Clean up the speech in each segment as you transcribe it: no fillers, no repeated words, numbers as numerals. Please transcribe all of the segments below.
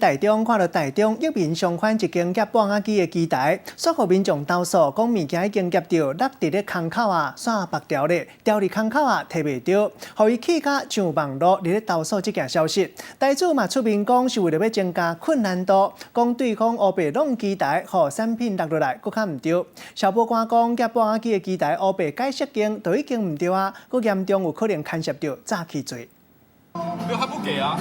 台中看著台中益民商圈一間夾脯仔機的機台，煞予民眾投訴，講物件已經夾著落佇咧空口啊，煞縛牢咧，牢佇空口啊，提袂著，予伊氣甲上網路佇咧投訴這件消息。台主嘛出面講，是為著欲增加困難度，講對方烏白弄機台，予產品落落來，閣較毋對。消保官講，夾脯仔機的機台烏白改設定，就已經毋對啊，閣嚴重有可能牽涉著詐欺罪。沒有，他不給啊。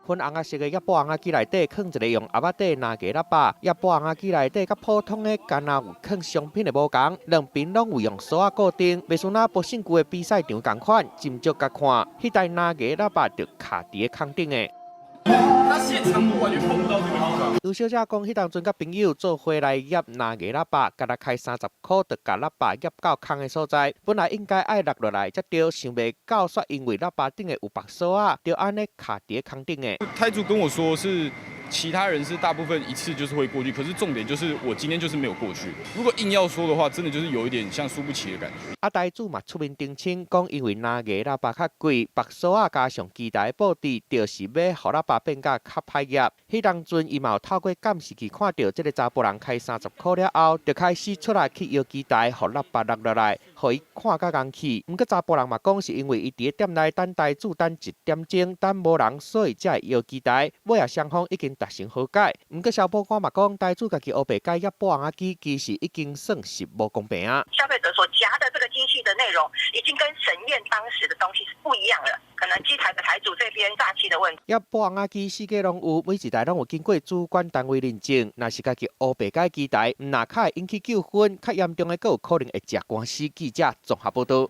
粉紅仔色的夾脯仔機內底囥一个用盒仔底藍牙喇叭，夾脯仔機內底佮普通的干焦有囥商品的無仝，兩邊攏有用鎖仔固定，袂輸若無性舊的比賽場仝款，斟酌共看，彼台藍牙喇叭就卡佇咧空頂的。他現場我完全碰不到這個地方。劉小姐講，彼當陣佮朋友做伙來夾藍牙喇叭，干焦開30箍就共喇叭夾到空的所在，本來應該愛落落來才對，想袂到煞因為喇叭頂的有縛鎖仔，就按呢卡佇咧空頂的。台主跟我說是其他人是大部分一次就是會過去，可是重點就是我今天就是沒有過去。如果硬要說的話，真的就是有一點像輸不起的感覺。啊，台主嘛出面澄清，講因為藍牙喇叭較貴，縛鎖仔加上機台布置，就是欲予喇叭變甲較歹夾。彼當陣伊嘛有透過監視器看著這个查埔人開30箍了後，就開始出來去搖機台，予喇叭落落來，予伊看甲𠢕氣。毋過查埔人嘛講，是因為伊佇咧店內等台主等一點鐘，等無人，所以才會搖機台。尾仔雙方已經達成和解。毋過消保官嘛講，台主家己烏白改夾脯仔機，其實已經算是無公平啊。消費者所夾的這個機器的內容，已經跟審驗當時的東西是不一樣了。可能機台的台主這邊詐欺的問題。夾脯仔機四界攏有，每一台攏有經過主管單位認證。若是家己烏白改機台，毋若較會引起糾紛，較嚴重的閣有可能會食官司。記者綜合報導。